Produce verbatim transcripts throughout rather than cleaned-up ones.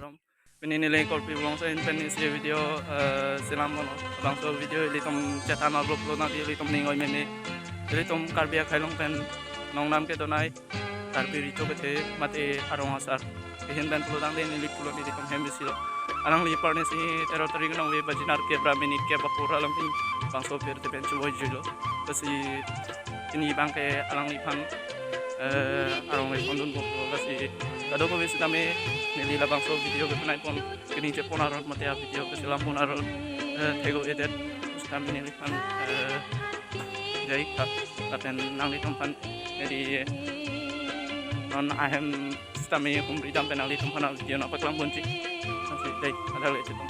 Pini neli Korpi Bongso in pen isi video, eh, selam bono. Bangso video ilitum chethan upload lo nangji ilitum ning oi meme. Ilitum Karbi akhei along pen nongnam kedonai Karbi Recho Kethe mate arong asar. Kehin pen pulotangte neli pulo nelitum hem isi lo. Alangli aparni si territory nangve baji nerkep ra minit kep apor along pini bangso pirthe pen chevoi juilo. Lasi pini abangke alangliphan, eh, arong le pondun bok lo, lasi kadokave sitame neli labangso video kepenai pon, kening chepon arot mate a video keselam pon arot, eh, thek-o-edet sitame neliphan, eh, jai kha, lapen nanglitumphan neli non ahem sitame humri dam pen nanglitumphan a video nangpaklang ponji. Lasi jai, adal le chetum.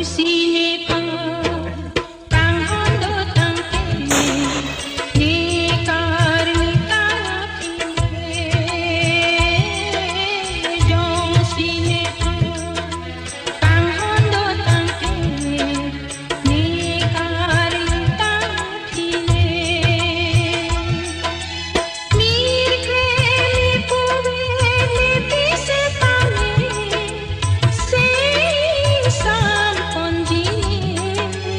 Sine pha kanghon do tangte, ne karmi ta pine. Jongsi ne pha kanghon do tangte, ne karmi ta pine. Mir kre mi puve ne pise pame, se sam ponji ne.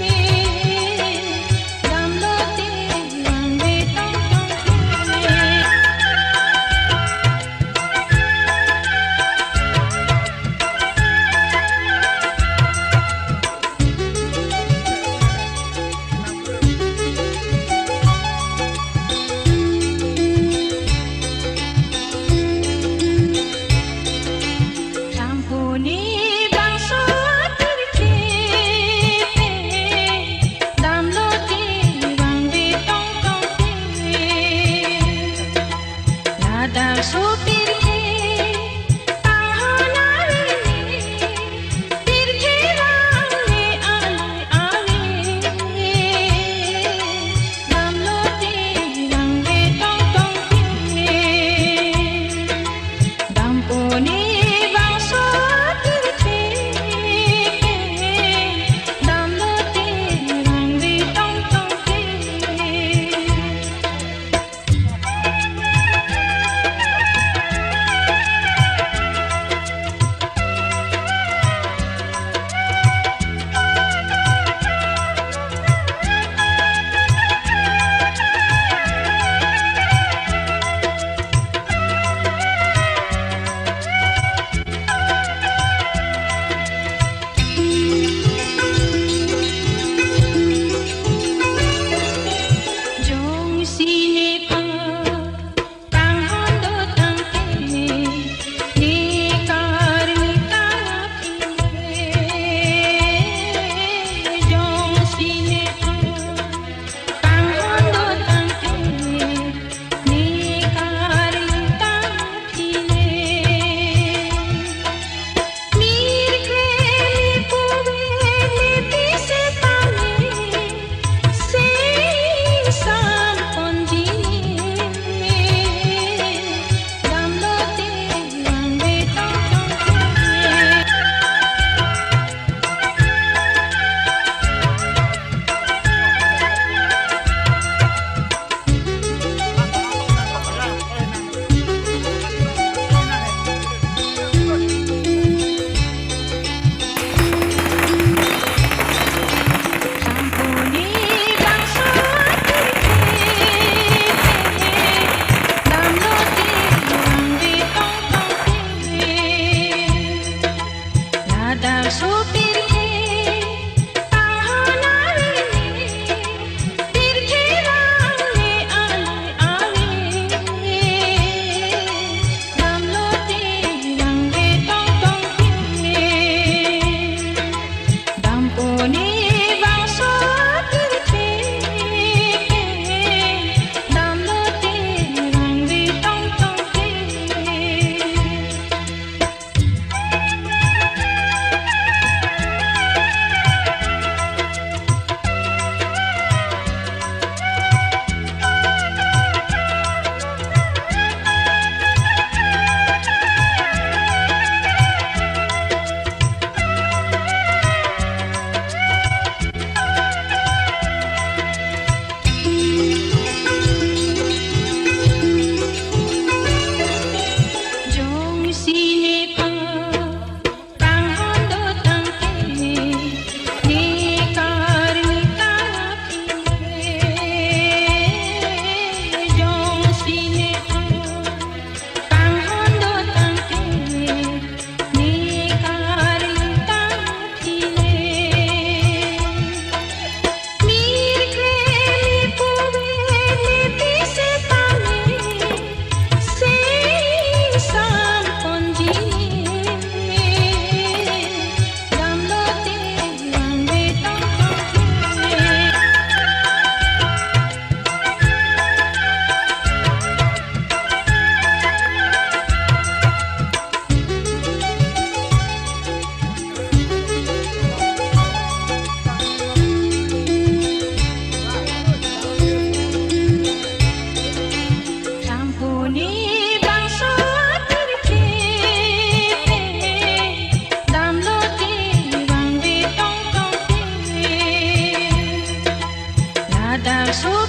Chu